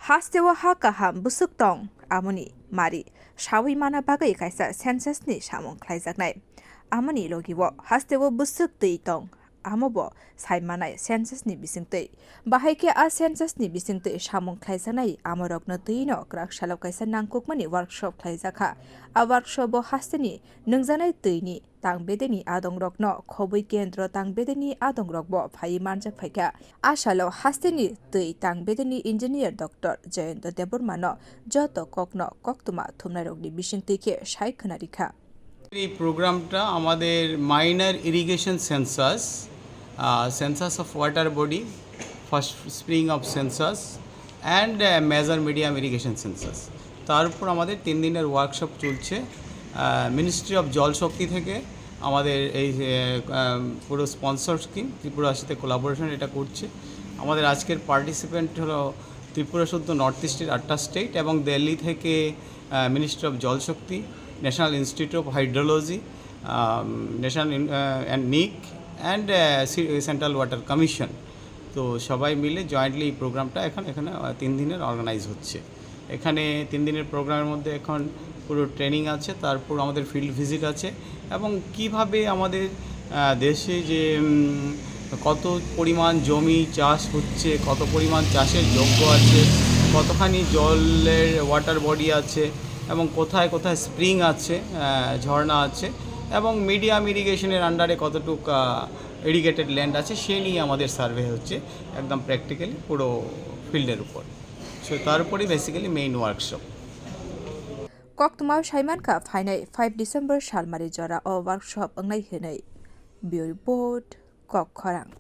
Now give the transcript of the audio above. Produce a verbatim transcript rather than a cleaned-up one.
Hasteo ha kaham bwswk tong, amoni mari sawi mana bagwi kaisa census ni samung khlaijaknai. Amoni logi o hasteo bwswk twi tong, amo bo sai manai census ni bisingtwi. Bahai khe a census ni bisingtwi samung khlaijaknai amorokno twi no kwrak salo kaisa nangkukmani workshop khlaijakha. A workshop o hasteni nwngjaknai twi ni tang bedeni adongrokno khobwi kendro tang bedeni adongrokbo phaiwi manjak phaikha. A salo hasteni twi tang bedeni engineer Doctor Jayanta Debbarmano joto kokno koktwma thumnairokni bisingtwi khe sai khwnarikha. এই প্রোগ্রামটা আমাদের minor irrigation census, census of water body, first spring of census and major medium irrigation census, তার উপর আমাদের তিন দিনের ওয়ার্কশপ চলছে। Ministry of জলশক্তি থেকে আমাদের এই আহ, আহ, পুরো স্পন্সর স্কিম, ত্রিপুরার সাথে কোলাবোরেশন এটা করছে। আমাদের আজকের পার্টিসিপেন্ট হলো ত্রিপুরা শুদ্ধ নর্থ ইস্টের আটটা স্টেট এবং দিল্লি থেকে ministry of Jal Shakti, national institute of hydrology, national and নিক অ্যান্ড সেন্ট্রাল ওয়াটার কমিশন। তো সবাই মিলে জয়েন্টলি এই প্রোগ্রামটা এখন এখানে আহ, তিন দিনের অর্গানাইজ হচ্ছে। এখানে তিন দিনের প্রোগ্রামের মধ্যে এখন পুরো ট্রেনিং আছে, তারপর আমাদের ফিল্ড ভিজিট আছে এবং কিভাবে আমাদের আহ, দেশে যে উম, কত পরিমাণ জমি চাষ হচ্ছে, কত পরিমাণ চাষের যোগ্য আছে, কতখানি জলের ওয়াটার বডি আছে এবং কোথায় কোথায় স্প্রিং আছে, আহ, ঝর্ণা আছে এবং মিডিয়াম ইরিগেশনের আন্ডারে কতটুক ইরিগেটেড ল্যান্ড আছে, সে নিয়ে আমাদের সার্ভে হচ্ছে একদম প্র্যাকটিক্যালি পুরো ফিল্ডের উপর। সো তার উপরেই basically main workshop. Koktwma saimankha phainai five December salmari jora o workshop wngnai hwnwi. Bureau Report, Kokkhorang.